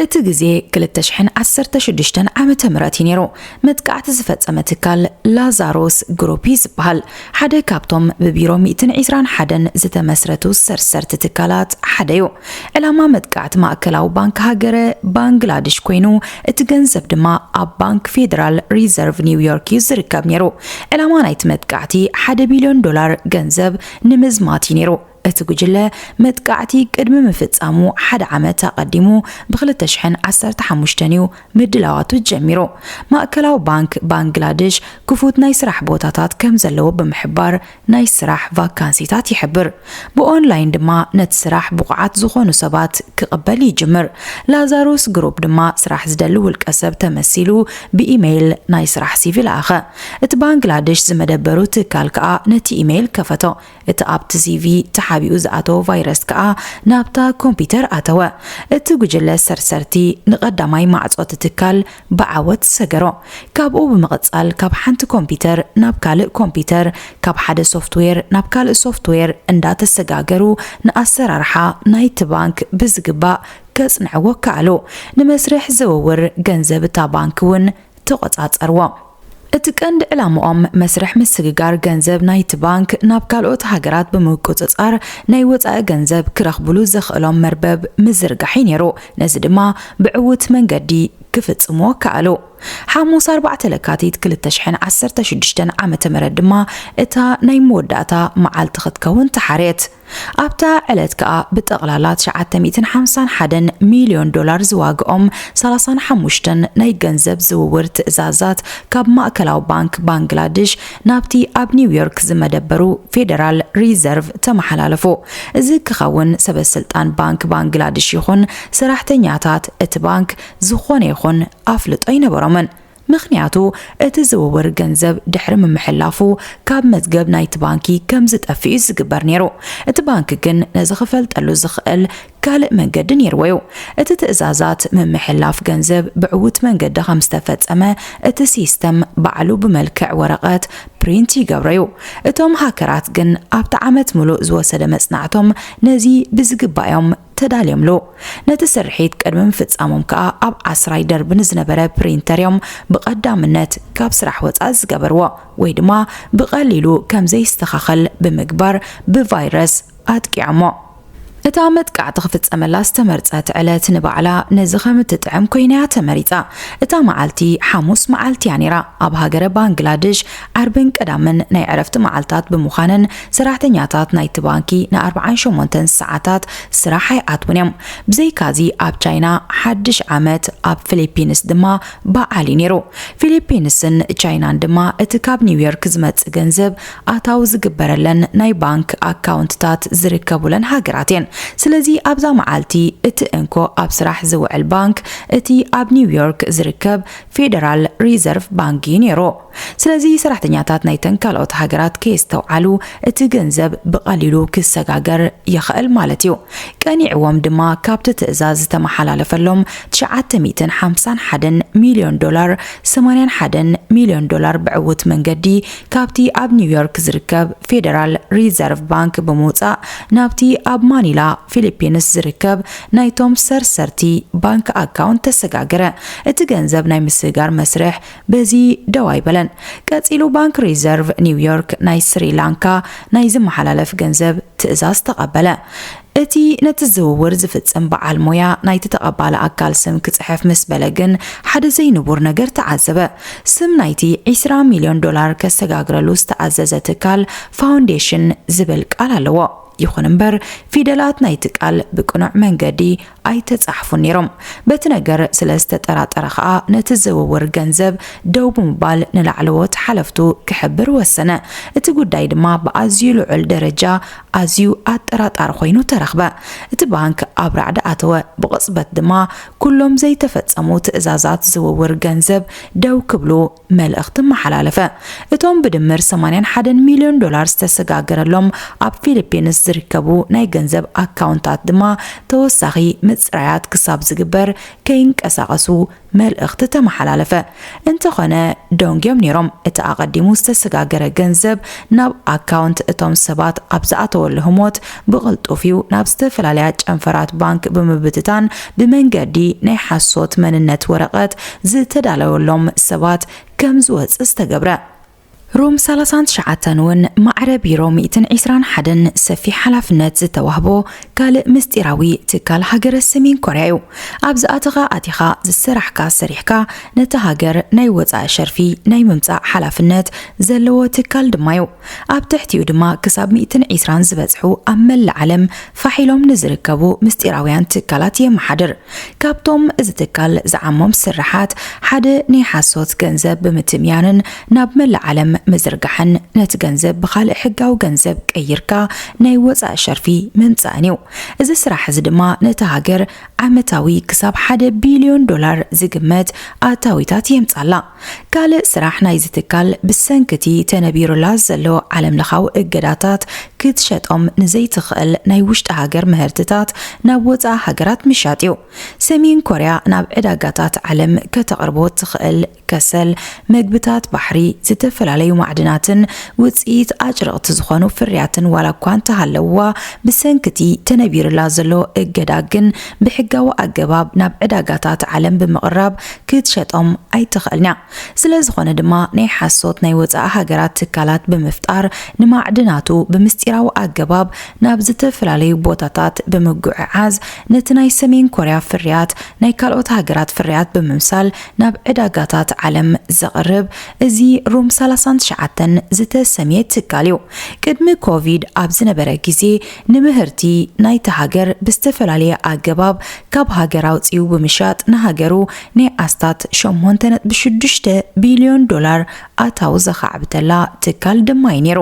እቲ ግዜ ክልተ ሽሕን ዓሰርተ ሽዱሽተን ዓመተ ምህረት እዩ ነይሩ። መጥቃዕቲ ዝፈጸመ ትካል ላዛሮስ ግሩፕ እዩ ዝበሃል። ሓደ ካብቶም ብቢሮ ሚእትን ዕስራን ሓደን ዝተመስረቱ ሰርሰርቲ ትካላት ሓደ እዩ። ዕላማ መጥቃዕቲ ማእከላዊ ባንክ ሃገረ ባንግላድሽ ኮይኑ፣ እቲ ገንዘብ ድማ ኣብ ባንክ ፌደራል ሪዘርቭ ኒውዮርክ እዩ ዝርከብ ነይሩ። ዕላማ ናይቲ መጥቃዕቲ ሓደ ቢልዮን ዶላር ገንዘብ ንምዝማት እዩ ነይሩ። እቲ ጉጅለ መጥቃዕቲ ቅድሚ ምፍጻሙ ሓደ ዓመት ኣቐዲሙ ብ ክልተ ሽሕን ዓሰርተ ሓሙሽተን እዩ ምድላዋቱ ጀሚሩ። ማእከላዊ ባንክ ባንግላድሽ ክፉት ናይ ስራሕ ቦታታት ከም ዘለዎ ብምሕባር ናይ ስራሕ ቫካንሲታት ይሕብር። ብኦንላይን ድማ ነቲ ስራሕ ብቑዓት ዝኾኑ ሰባት ክቕበል ይጅምር። ላዛሩስ ግሩፕ ድማ ስራሕ ዝደሊ ውልቀ ሰብ ተመሲሉ ብኢሜይል ናይ ስራሕ ሲቪ ለኣኸ። እቲ ባንግላድሽ ዝመደበሩ ትካል ከኣ ነቲ ኢሜይል ከፈቶ። እቲ ኣብቲ ሲቪ ተሓቢኡ ዝኣተወ ቫይረስ ከኣ ናብታ ኮምፒተር ኣተወ። እቲ ጉጅለ ሰርሰርቲ ንቐዳማይ ማዕጾ እቲ ትካል ብዓወት ሰገሮ። ካብኡ ብምቕጻል ካብ ሓንቲ ኮምፒተር ናብ ካልእ ኮምፒተር፣ ካብ ሓደ ሶፍትዌር ናብ ካልእ ሶፍትዌር እንዳተሰጋገሩ ንኣሰራርሓ ናይቲ ባንክ ብዝግባእ ከጽንዕዎ ከኣሉ። ንመስርሕ ዝውውር ገንዘብ እታ ባንክ እውን ተቖጻጸርዎ። እቲ ቀንዲ ዕላምኦም መስርሕ ምስግጋር ገንዘብ ናይቲ ባንክ ናብ ካልኦት ሃገራት ብምቁጽጻር ናይ ወጻኢ ገንዘብ ክረኽብሉ ዘኽእሎም መርበብ ምዝርጋሕ እዩ ነይሩ። ነዚ ድማ ብዕዉት መንገዲ ክፍጽምዎ ከኣሉ። ሓሙስ ኣርባዕተ ለካቲት ክልተ ሽሕን ዓሰርተ ሽዱሽተን ዓመተ ምህረት ድማ እታ ናይ መወዳእታ መዓልቲ ክትከውን ተሓርየት። ኣብታ ዕለት ከኣ ብጠቕላላ ትሽዓተ ሚእትን ሓምሳን ሓደን ሚልዮን ዶላር ዝዋግኦም ሰላሳን ሓሙሽተን ናይ ገንዘብ ዝውውር ትእዛዛት ካብ ማእከላዊ ባንክ ባንግላድሽ ናብቲ ኣብ ኒውዮርክ ዝመደበሩ ፌደራል ሪዘርቭ ተመሓላለፉ። እዚ ክኸውን ሰበ ስልጣን ባንክ ባንግላድሽ ይኹን ሰራሕተኛታት እቲ ባንክ ዝኾነ ይኹን ኣፍልጦ ኣይነበሮምን። ምኽንያቱ እቲ ዝውውር ገንዘብ ድሕሪ ምምሕላፉ ካብ መዝገብ ናይቲ ባንኪ ከም ዝጠፍእ እዩ ዝግበር ነይሩ። እቲ ባንክ ግን ነዚ ክፈልጠሉ ዝኽእል ካልእ መንገዲ ነይርዎ እዩ። እቲ ትእዛዛት ምምሕላፍ ገንዘብ ብዕዉት መንገዲ ከም ዝተፈጸመ እቲ ሲስተም ባዕሉ ብመልክዕ ወረቐት ፕሪንት ይገብሮ እዩ። እቶም ሃከራት ግን ኣብቲ ዓመት ምሉእ ዝወሰደ መጽናዕቶም ነዚ ብዝግባእ እዮም ተዳልዮምሉ። ነቲ ስርሒት ቅድሚ ምፍጻሞም ከኣ ኣብ ዓስራይ ደርቢ ንዝነበረ ፕሪንተር እዮም ብቐዳምነት ካብ ስራሕ ወጻኢ ዝገበርዎ፣ ወይ ድማ ብቐሊሉ ከም ዘይስተኻኸል ብምግባር ብቫይረስ ኣጥቂዖሞ። እታ መጥቃዕቲ ክፍጸመላ ዝተመርጸት ዕለት ንባዕላ ነዚ ከም እትጥዕም ኮይና እያ ተመሪጻ። እታ መዓልቲ ሓሙስ መዓልቲ እያ ነይራ። ኣብ ሃገረ ባንግላድሽ ዓርብን ቀዳምን ናይ ዕረፍቲ መዓልታት ብምዃነን ሰራሕተኛታት ናይቲ ባንኪ ንኣርብዓን ሸሞንተን ሰዓታት ስራሕ ኣይኣትውን እዮም። ብዘይካዚ ኣብ ቻይና ሓድሽ ዓመት፣ ኣብ ፊሊፒንስ ድማ በዓል እዩ ነይሩ። ፊሊፒንስን ቻይናን ድማ እቲ ካብ ኒውዮርክ ዝመጽእ ገንዘብ ኣታዊ ዝግበረለን ናይ ባንክ ኣካውንትታት ዝርከቡለን ሃገራት እየን። ስለዚ ኣብዛ መዓልቲ እቲ እንኮ ኣብ ስራሕ ዝውዕል ባንክ እቲ ኣብ ኒውዮርክ ዝርከብ ፌደራል ሪዘርቭ ባንክ እዩ ነይሩ። ስለዚ ሰራሕተኛታት ናይተን ካልኦት ሃገራት ከየስተውዓሉ እቲ ገንዘብ ብቐሊሉ ክሰጋገር ይኽእል ማለት እዩ። ቀኒዕዎም ድማ ካብቲ ትእዛዝ ዝተመሓላለፈሎም ትሽዓተ ሚእትን ሓምሳን ሓደን ሚልዮን ዶላር፣ ሰማንያን ሓደን ሚልዮን ዶላር ብዕዉት መንገዲ ካብቲ ኣብ ኒውዮርክ ዝርከብ ፌደራል ሪዘርቭ ባንክ ብምውጻእ ናብቲ ኣብ ማኒላ ፊሊፒንስ ዝርከብ ናይቶም ሰርሰርቲ ባንክ ኣካውንት ተሰጋገረ። እቲ ገንዘብ ናይ ምስግጋር መስርሕ በዚ ደው ኣይበለን። ቀጺሉ ባንክ ሪዘርቭ ኒውዮርክ ናይ ስሪላንካ ናይ ዝመሓላለፍ ገንዘብ ትእዛዝ ተቐበለ። እቲ ነቲ ዝውውር ዝፍጽም በዓል ሞያ ናይቲ ተቐባሊ ኣካል ስም ክጽሕፍ ምስ በለ ግን ሓደ ዘይንቡር ነገር ተዓዘበ። ስም ናይቲ ዕስራ ሚልዮን ዶላር ከሰጋግረሉ ዝተኣዘዘ ትካል ፋውንዴሽን ዝብል ቃል ኣለዎ። ይኹን እምበር፣ ፊደላት ናይቲ ቃል ብቅኑዕ መንገዲ ኣይተጻሕፉን ነይሮም። በቲ ነገር ስለ ዝተጠራጠረ ከኣ፣ ነቲ ዝውውር ገንዘብ ደው ብምባል ንላዕለዎት ሓለፍቱ ክሕብር ወሰነ። እቲ ጉዳይ ድማ ብኣዝዩ ልዑል ደረጃ ኣዝዩ ኣጠራጣሪ ኮይኑ ተረኽበ። እቲ ባንክ ኣብ ራዕዲ ኣተወ። ብቕጽበት ድማ ኩሎም ዘይተፈጸሙ ትእዛዛት ዝውውር ገንዘብ ደው ክብሉ መልእኽቲ መሓላለፈ። እቶም ብድምር ሰማንያን ሓደን ሚልዮን ዶላር ዝተሰጋገረሎም ኣብ ፊሊፒንስ ዝርከቡ ናይ ገንዘብ ኣካውንታት ድማ ተወሳኺ ምጽራያት ክሳብ ዝግበር ከይንቀሳቐሱ መልእኽቲ ተመሓላለፈ። እንተኾነ ደንጎም ነይሮም። እቲ ኣቐዲሙ ዝተሰጋገረ ገንዘብ ናብ ኣካውንት እቶም ሰባት ኣብ ዝኣተወሉ ህሞት ብቕልጡፍ እዩ ናብ ዝተፈላለያ ጨንፈራት ባንክ ብምብትታን ብመንገዲ ናይ ሓሶት መንነት ወረቐት ዝተዳለወሎም ሰባት ከም ዝወጽእ ዝተገብረ። ሮም ሰላሳን ትሽዓተን እውን ማዕረ ቢሮ ሚእትን ዕስራን ሓደን ሰፊሕ ሓላፍነት ዝተዋህቦ ካልእ ምስጢራዊ ትካል ሃገረ ሰሜን ኮርያ እዩ። ኣብዚ ኣተኻ ኣቲኻ ዝሰራሕካ ሰሪሕካ ነቲ ሃገር ናይ ወጻኢ ሸርፊ ናይ ምምጻእ ሓላፍነት ዘለዎ ትካል ድማ እዩ። ኣብ ትሕቲኡ ድማ ክሳብ ሚእትን ዕስራን ዝበጽሑ ኣብ መላእ ዓለም ፋሕ ኢሎም ንዝርከቡ ምስጢራውያን ትካላት የመሓድር። ካብቶም እዚ ትካል ዝዓሞም ስርሓት ሓደ ናይ ሓሶት ገንዘብ ብምትምያንን ናብ መላእ ዓለም ምዝርጋሕን ነቲ ገንዘብ ብኻልእ ሕጋዊ ገንዘብ ቀይርካ ናይ ወጻኢ ሸርፊ ምምጻእን እዩ። እዚ ስራሕ እዚ ድማ ነቲ ሃገር ዓመታዊ ክሳብ ሓደ ቢልዮን ዶላር ዝግመት ኣታዊታት የምጻላ። ካልእ ስራሕ ናይዚ ትካል ብሰንክቲ ተነቢሩላ ዘሎ ዓለምለኻዊ እገዳታት ክትሸጦም ንዘይትኽእል ናይ ውሽጢ ሃገር ምህርትታት ናብ ወጻኢ ሃገራት ምሻጥ እዩ። ሰሜን ኮርያ ናብ ዕዳጋታት ዓለም ከተቕርቦ ትኽእል ከሰል፣ መግብታት ባሕሪ፣ ዝተፈላለዩ ማዕድናትን ውጽኢት ኣጭርቕቲ ዝኾኑ ፍርያትን ዋላ እኳ እንተሃለውዋ፣ ብሰንክቲ ተነቢሩላ ዘሎ እገዳ ግን ብሕጋዊ ኣገባብ ናብ ዕዳጋታት ዓለም ብምቕራብ ክትሸጦም ኣይትኽእልን እያ። ስለ ዝኾነ ድማ ናይ ሓሶት ናይ ወጻኢ ሃገራት ትካላት ብምፍጣር ንማዕድናቱ ብምስጢራዊ ኣገባብ ናብ ዝተፈላለዩ ቦታታት ብምጉዕዓዝ ነቲ ናይ ሰሜን ኮርያ ፍርያት ናይ ካልኦት ሃገራት ፍርያት ብምምሳል ናብ ዕዳጋታት ዓለም ዘቕርብ እዚ ሩም ሰላሳን ትሽዓተን ዝተሰምየ ትካል እዩ። ቅድሚ ኮቪድ ኣብ ዝነበረ ግዜ ንምህርቲ ናይቲ ሃገር ብዝተፈላለየ ኣገባብ ካብ ሃገር ኣውጺኡ ብምሻጥ ንሃገሩ ናይ ኣስታት ሸሞንተ ነጥቢ ሽዱሽተ ቢልዮን ዶላር ኣታዊ ዘኻዕብተላ ትካል ድማ እዩ ነይሩ።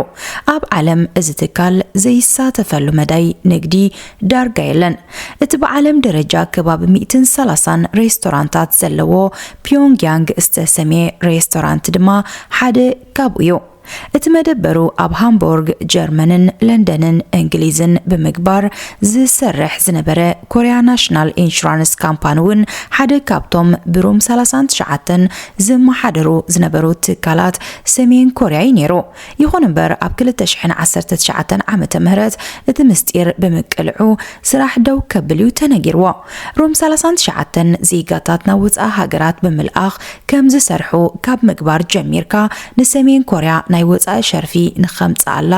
ኣብ ዓለም እዚ ትካል ዘይሳተፈሉ መዳይ ንግዲ ዳርጋ የለን። እቲ ብዓለም ደረጃ ከባቢ ሚእትን ሰላሳን ሬስቶራንታት ዘለዎ ፒዮንግያንግ ዝተሰምየ ሬስቶራንት ድማ ሓደ ካብኡ እዩ። እቲ መደበሩ ኣብ ሃምቦርግ፣ ጀርመንን ለንደንን እንግሊዝን ብምግባር ዝሰርሕ ዝነበረ ኮርያ ናሽናል ኢንሹራንስ ካምፓኒ እውን ሓደ ካብቶም ብሩም ሰላሳን ትሽዓተን ዝመሓደሩ ዝነበሩ ትካላት ሰሜን ኮርያ እዩ ነይሩ። ይኹን እምበር ኣብ ክልተ ሽሕን ዓሰርተ ትሽዓተን ዓመተ ምህረት እቲ ምስጢር ብምቅልዑ ስራሕ ደው ከብል እዩ ተነጊርዎ። ሩም ሰላሳን ትሽዓተን ዜጋታት ናብ ወጻኢ ሃገራት ብምልኣኽ ከም ዝሰርሑ ካብ ምግባር ጀሚርካ ንሰሜን ኮርያ ናይ ወጻኢ ሸርፊ ንኸምጽኣላ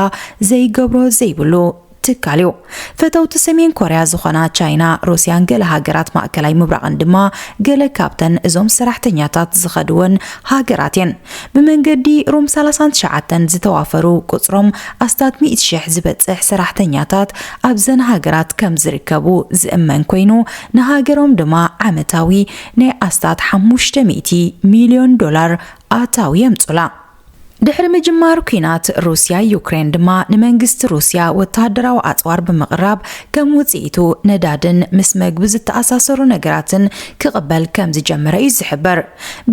ዘይገብሮ ዘይብሉ ትካል እዩ። ፈተውቲ ሰሜን ኮርያ ዝኾና ቻይና፣ ሩስያን ገለ ሃገራት ማእከላይ ምብራቕን ድማ ገለ ካብተን እዞም ሰራሕተኛታት ዝኸድወን ሃገራት እየን። ብመንገዲ ሩም ሰላሳን ትሽዓተን ዝተዋፈሩ ቁጽሮም ኣስታት ሚእቲ ሽሕ ዝበጽሕ ሰራሕተኛታት ኣብዘን ሃገራት ከም ዝርከቡ ዝእመን ኮይኑ፣ ንሃገሮም ድማ ዓመታዊ ናይ ኣስታት ሓሙሽተ ሚእቲ ሚልዮን ዶላር ኣታዊ የምጹላ። ድሕሪ ምጅማር ኲናት ሩስያ፣ ዩክሬን ድማ ንመንግስቲ ሩስያ ወተሃደራዊ ኣጽዋር ብምቕራብ ከም ውጽኢቱ ነዳድን ምስ መግቢ ዝተኣሳሰሩ ነገራትን ክቕበል ከም ዝጀመረ እዩ ዝሕበር።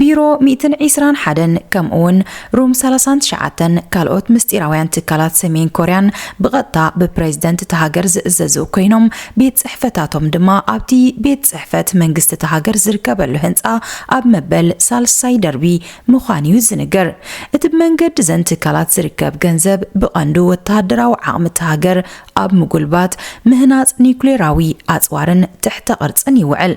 ቢሮ ሚእትን ዕስራን ሓደን ከምኡውን ሩም ሰላሳን ትሽዓተን ካልኦት ምስጢራውያን ትካላት ሰሜን ኮርያን ብቐጥታ ብፕሬዝደንት እታ ሃገር ዝእዘዙ ኮይኖም፣ ቤት ጽሕፈታቶም ድማ ኣብቲ ቤት ጽሕፈት መንግስቲ እታ ሃገር ዝርከበሉ ህንጻ ኣብ መበል ሳልሳይ ደርቢ ምዃኑ እዩ ዝንገር። እቲ ብመንገዲ እዘን ትካላት ዝርከብ ገንዘብ ብቐንዱ ወተሃደራዊ ዓቕሚ እታ ሃገር ኣብ ምጉልባት፣ ምህናጽ ኒኩሌራዊ ኣጽዋርን ትሕተ ቅርጽን ይውዕል።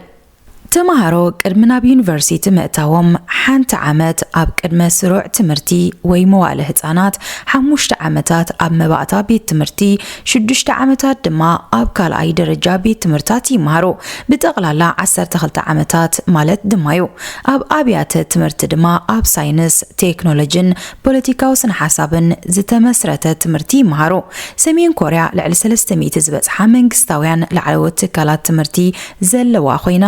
ተማሃሮ ቅድሚ ናብ ዩኒቨርሲቲ ምእታዎም ሓንቲ ዓመት ኣብ ቅድመ ስሩዕ ትምህርቲ ወይ መዋእለ ህጻናት፣ ሓሙሽተ ዓመታት ኣብ መባእታ ቤት ትምህርቲ፣ ሽዱሽተ ዓመታት ድማ ኣብ ካልኣይ ደረጃ ቤት ትምህርታት ይመሃሩ። ብጠቕላላ ዓሰርተ ክልተ ዓመታት ማለት ድማ እዩ። ኣብ ኣብያተ ትምህርቲ ድማ ኣብ ሳይንስ፣ ቴክኖሎጂን ፖለቲካዊ ስነ ሓሳብን ዝተመስረተ ትምህርቲ ይመሃሩ። ሰሜን ኮርያ ልዕሊ ሰለስተ ሚእቲ ዝበጽሓ መንግስታውያን ላዕለዎት ትካላት ትምህርቲ ዘለዋ ኮይና፣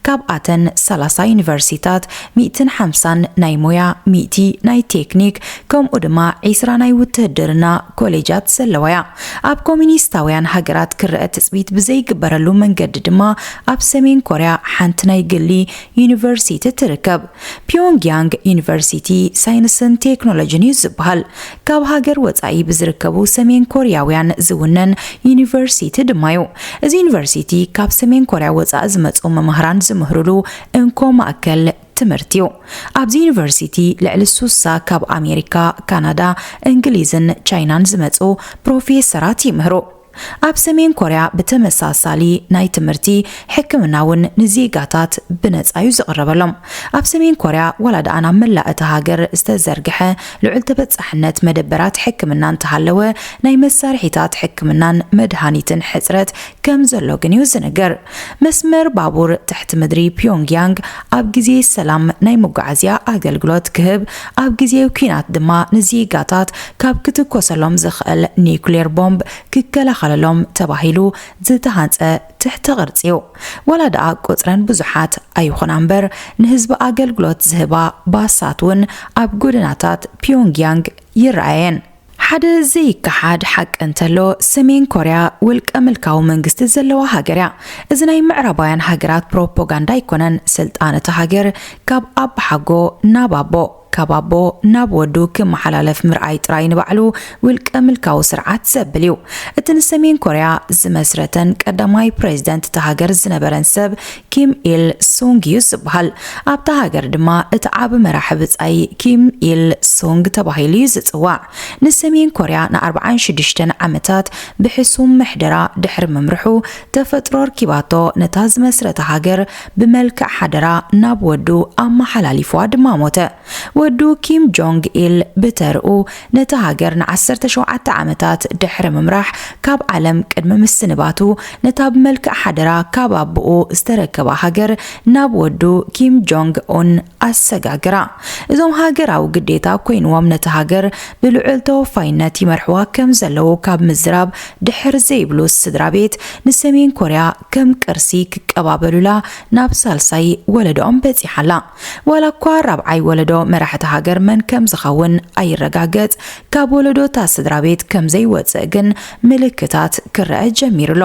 ካብኣተን ሰላሳ ዩኒቨርሲታት፣ ሚእትን ሓምሳን ናይ ሞያ፣ ሚእቲ ናይ ቴክኒክ፣ ከምኡ ድማ ዒስራ ናይ ውትህድርና ኮሌጃት ዘለዋ እያ። ኣብ ኮሚኒስታውያን ሃገራት ክረአ ትጽቢት ብዘይግበረሉ መንገዲ ድማ ኣብ ሰሜን ኮርያ ሓንቲ ናይ ግሊ ዩኒቨርሲቲ ትርከብ። ፒዮንግያንግ ዩኒቨርሲቲ ሳይንስን ቴክኖሎጂን እዩ ዝበሃል። ካብ ሃገር ወጻኢ ብዝርከቡ ሰሜን ኮርያውያን ዝውነን ዩኒቨርሲቲ ድማ እዩ። እዚ ዩኒቨርሲቲ ካብ ሰሜን ኮርያ ወጻኢ ዝመጹ መምህራን ዝምህሩሉ እንኮ ማእከል ትምህርቲ እዩ። ኣብዚ ዩኒቨርሲቲ ልዕሊ ሱሳ ካብ ኣሜሪካ፣ ካናዳ፣ እንግሊዝን ቻይናን ዝመጹ ፕሮፌሰራት ይምህሩ። ኣብ ሰሜን ኮርያ ብተመሳሳሊ ናይ ትምህርቲ፣ ሕክምና እውን ንዜጋታት ብነጻ እዩ ዝቕረበሎም። ኣብ ሰሜን ኮርያ ዋላ ደኣ ናብ መላእ እታ ሃገር ዝተዘርግሐ ልዑል ተበጻሕነት መደበራት ሕክምና እንተሃለወ፣ ናይ መሳርሒታት ሕክምናን መድሃኒትን ሕጽረት ከም ዘሎ ግን እዩ ዝንገር። መስመር ባቡር ትሕቲ ምድሪ ፒዮንግያንግ ኣብ ግዜ ሰላም ናይ መጓዓዝያ ኣገልግሎት ክህብ፣ ኣብ ግዜ ኲናት ድማ ንዜጋታት ካብ ክትኮሰሎም ዝኽእል ኒውክሌር ቦምብ ክከላኸለሎም ተባሂሉ ዝተሃንጸ ትሕተ ቅርጺ እዩ። ዋላ ደኣ ቁጽረን ብዙሓት ኣይኹና እምበር፣ ንህዝቢ ኣገልግሎት ዝህባ ባሳት እውን ኣብ ጎደናታት ፒዮንግያንግ ይረኣየን። ሓደ ዘይከሓድ ሓቂ እንተሎ፣ ሰሜን ኮርያ ውልቀ ምልካዊ መንግስቲ ዘለዋ ሃገር እያ። እዚ ናይ ምዕራባውያን ሃገራት ፕሮፓጋንዳ ኣይኮነን። ስልጣን እታ ሃገር ካብ ኣባሓጎ ናብ ኣቦ፣ ካብ ኣቦ ናብ ወዱ ክመሓላለፍ ምርኣይ ጥራይ ንባዕሉ ውልቀ ምልካዊ ስርዓት ዘብል እዩ። እቲ ንሰሜን ኮርያ ዝመስረተን ቀዳማይ ፕሬዝደንት እታ ሃገር ዝነበረን ሰብ ኪም ኢል ሱንግ እዩ ዝበሃል። ኣብታ ሃገር ድማ እቲ ዓቢ መራሒ ብጻይ ኪም ኢል ሱንግ ተባሂሉ እዩ ዝጽዋዕ። ንሰሜን ኮርያ ንኣርብዓን ሽዱሽተን ዓመታት ብሕሱም ምሕደራ ድሕሪ ምምርሑ፣ ተፈጥሮ ኣርኪባቶ ነታ ዝመስረታ ሃገር ብመልክዕ ሓደራ ናብ ወዱ ኣመሓላሊፍዋ ድማ ሞተ። ወዱ ኪም ጆንግ ኢል ብተርኡ ነታ ሃገር ንዓሰርተ ሸውዓተ ዓመታት ድሕሪ ምምራሕ፣ ካብ ዓለም ቅድሚ ምስንባቱ፣ ነታ ብመልክዕ ሓደራ ካብ ኣቦኡ ዝተረከባ ሃገር ናብ ወዱ ኪም ጆንግ ኡን ኣሰጋግራ። እዞም ሃገራዊ ግዴታ ኮይንዎም ነታ ሃገር ብልዑል ተወፋይነት ይመርሕዋ ከም ዘለዉ ካብ ምዝራብ ድሕር ዘይብሉ፣ ስድራ ቤት ንሰሜን ኮርያ ከም ቅርሲ ክቀባበሉላ ናብ ሳልሳይ ወለዶኦም በጺሓ ኣላ። ዋላ እኳ ራብዓይ ወለዶ መራሕቲ ሃገር መን ከም ዝኸውን ኣይረጋገጽ፣ ካብ ወለዶ እታ ስድራ ቤት ከም ዘይወጽእ ግን ምልክታት ክረአ ጀሚሩ ኣሎ።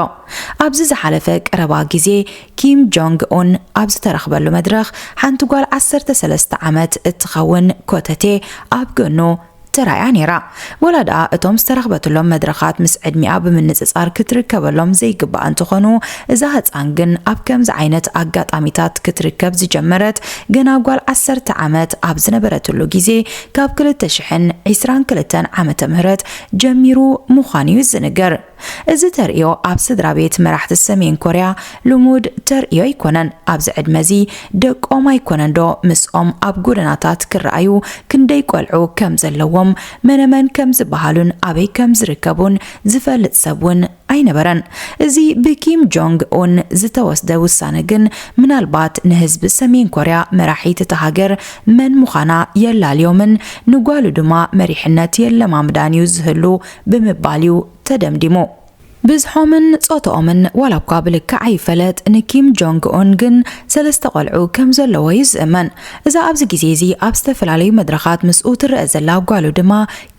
ኣብዚ ዝሓለፈ ቀረባ ግዜ፣ ኪም ጆንግ ኡን ኣብ ዝተረኽበሉ መድረኽ፣ ሓንቲ ጓል ዓሰርተ ሰለስተ ዓመት እትኸውን ኮተቴ ኣብ ጎኑ ተራእያ ነይራ። ወላ ደኣ እቶም ዝተረኽበትሎም መድረኻት ምስ ዕድሚኣ ብምንጽጻር ክትርከበሎም ዘይግባእ እንተኾኑ፣ እዛ ህጻን ግን ኣብ ከምዚ ዓይነት ኣጋጣሚታት ክትርከብ ዝጀመረት ገና ጓል ዓሰርተ ዓመት ኣብ ዝነበረትሉ ግዜ፣ ካብ ክልተ ሽሕን ዕስራን ክልተን ዓመተ ምህረት ጀሚሩ ምዃኑ እዩ ዝንገር። እዚ ተርእዮ ኣብ ስድራ ቤት መራሕቲ ሰሜን ኮርያ ልሙድ ተርእዮ ኣይኮነን። ኣብዚ ዕድመ እዚ ደቆም ኣይኮነን ዶ ምስኦም ኣብ ጎደናታት ክረኣዩ፣ ክንደይ ቆልዑ ከም ዘለዎም፣ መነመን ከም ዝበሃሉን ኣበይ ከም ዝርከቡን ዝፈልጥ ሰብ እውን ኣይነበረን። እዚ ብኪም ጆንግ ኡን ዝተወስደ ውሳነ ግን ምናልባት ንህዝቢ ሰሜን ኮርያ መራሒት እታ ሃገር መን ምዃና የላልዮምን ንጓሉ ድማ መሪሕነት የለማምዳን እዩ ዝህሉ ብምባል እዩ ተደምዲሙ። ብዝሖምን ጾታኦምን ዋላ እኳ ብልክዕ ኣይፈለጥ፣ ንኪም ጆንግ ኡን ግን ሰለስተ ቆልዑ ከም ዘለዎ እዩ ዝእመን። እዛ ኣብዚ ግዜ እዚ ኣብ ዝተፈላለዩ መድረኻት ምስኡ ትረአ ዘላ ጓሉ ድማ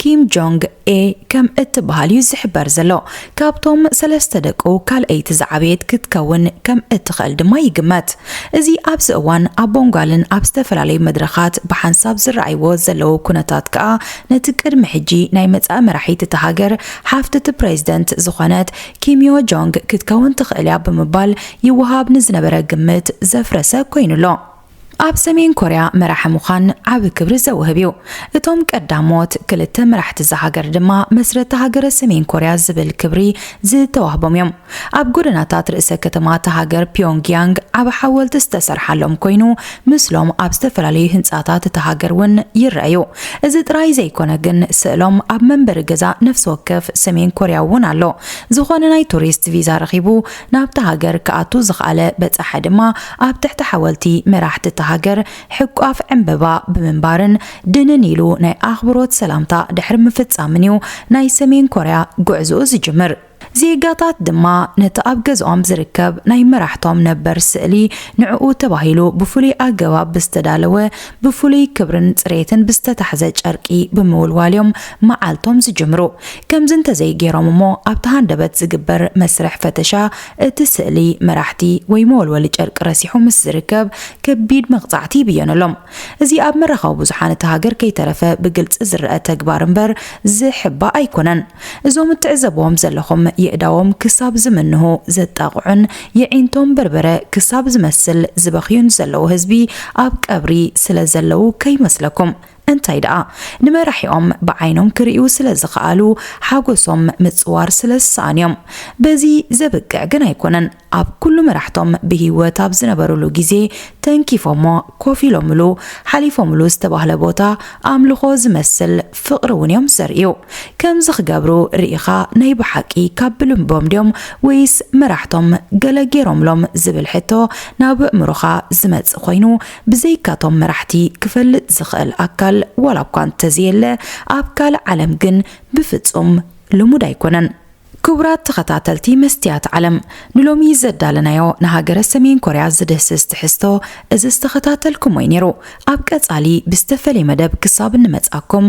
ኪም ጆንግ ኤ ከም እትበሃል እዩ ዝሕበር ዘሎ። ካብቶም ሰለስተ ደቁ ካልኣይቲ ዝዓበየት ክትከውን ከም እትኽእል ድማ ይግመት። እዚ ኣብዚ እዋን ኣቦን ጓልን ኣብ ዝተፈላለዩ መድረኻት ብሓንሳብ ዝረኣይዎ ዘለዉ ኩነታት ከኣ ነቲ ቅድሚ ሕጂ ናይ መጻኢ መራሒት እታ ሃገር ሓፍቲ እቲ ፕሬዝደንት ዝኾነት ኪም ዮ ጆንግ ክትከውን ትኽእል እያ ብምባል ይወሃብ ንዝነበረ ግምት ዘፍረሰ ኮይኑ ኣሎ። ኣብ ሰሜን ኮርያ መራሒ ምዃን ዓቢ ክብሪ ዘውህብ እዩ። እቶም ቀዳሞት ክልተ መራሕቲ እዛ ሃገር ድማ መስረቲ ሃገረ ሰሜን ኮርያ ዝብል ክብሪ ዝተዋህቦም እዮም። ኣብ ጎደናታት ርእሰ ከተማ እታ ሃገር ፒዮንግያንግ ዓቢ ሓወልቲ ዝተሰርሓሎም ኮይኑ፣ ምስሎም ኣብ ዝተፈላለዩ ህንጻታት እታ ሃገር እውን ይረኣዩ። እዚ ጥራይ ዘይኮነ ግን፣ ስእሎም ኣብ መንበሪ ገዛ ነፍሲ ወከፍ ሰሜን ኮርያ እውን ኣሎ። ዝኾነ ናይ ቱሪስት ቪዛ ረኺቡ ናብታ ሃገር ክኣቱ ዝኸኣለ በጻሒ ድማ ኣብ ትሕቲ ሓወልቲ መራሕቲ እታ ሃገር ሕቋፍ ዕምበባ ብምንባርን ድንን ኢሉ ናይ ኣኽብሮት ሰላምታ ድሕሪ ምፍጻምን እዩ ናይ ሰሜን ኮርያ ጉዕዞኡ ዝጅምር። ዜጋታት ድማ ነቲ ኣብ ገዝኦም ዝርከብ ናይ መራሕቶም ነበር ስእሊ ንዕኡ ተባሂሉ ብፍሉይ ኣገባብ ብዝተዳለወ፣ ብፍሉይ ክብርን ጽሬትን ብዝተታሕዘ ጨርቂ ብምውልዋል እዮም መዓልቶም ዝጅምሩ። ከምዚ እንተዘይገይሮም እሞ ኣብቲ ሃንደበት ዝግበር መስርሕ ፈተሻ እቲ ስእሊ መራሕቲ ወይ መወልወሊ ጨርቂ ረሲሑ ምስ ዝርከብ ከቢድ መቕጻዕቲ ይብየነሎም። እዚ ኣብ መራኸቢ ብዙሓን እቲ ሃገር ከይተረፈ ብግልጺ ዝረአ ተግባር እምበር ዝሕባእ ኣይኮነን። እዞም እትዕዘብዎም ዘለኹም የእዳዎም ክሳብ ዝምንሁ ዘጣቕዑን የዒንቶም በርበረ ክሳብ ዝመስል ዝበኽዩን ዘለዉ ህዝቢ ኣብ ቀብሪ ስለ ዘለዉ ከይመስለኩም። እንታይ ደኣ፣ ንመራሒኦም ብዓይኖም ክርእዩ ስለ ዝኸኣሉ ሓጎሶም ምጽዋር ስለ ዝሰኣኑ እዮም። በዚ ዘብቅዕ ግን ኣይኮነን። ኣብ ኩሉ መራሕቶም ብህይወት ኣብ ዝነበሩሉ ግዜ ተንኪፎሞ፣ ኮፍ ኢሎምሉ፣ ሓሊፎምሉ ዝተባህለ ቦታ ኣምልኾ ዝመስል ፍቕሪ እውን እዮም ዘርእዩ። ከምዚ ክገብሩ ርኢኻ ናይ ብሓቂ ካብ ብልቦም ድዮም ወይስ መራሕቶም ገለ ገይሮምሎም ዝብል ሕቶ ናብ ኣእምሮኻ ዝመጽእ ኮይኑ፣ ብዘይካቶም መራሕቲ ክፈልጥ ዝኽእል ኣካል ዋላ እኳ እንተዘየለ፣ ኣብ ካልእ ዓለም ግን ብፍጹም ልሙድ ኣይኮነን። ክቡራት ተኸታተልቲ መስትያት ዓለም፣ ንሎሚ ዘዳለናዮ ንሃገረ ሰሜን ኮርያ ዝድህስስ ትሕዝቶ እዚ ዝተኸታተልኩሞ እዩ ነይሩ። ኣብ ቀጻሊ ብዝተፈለየ መደብ ክሳብ እንመጻኩም፣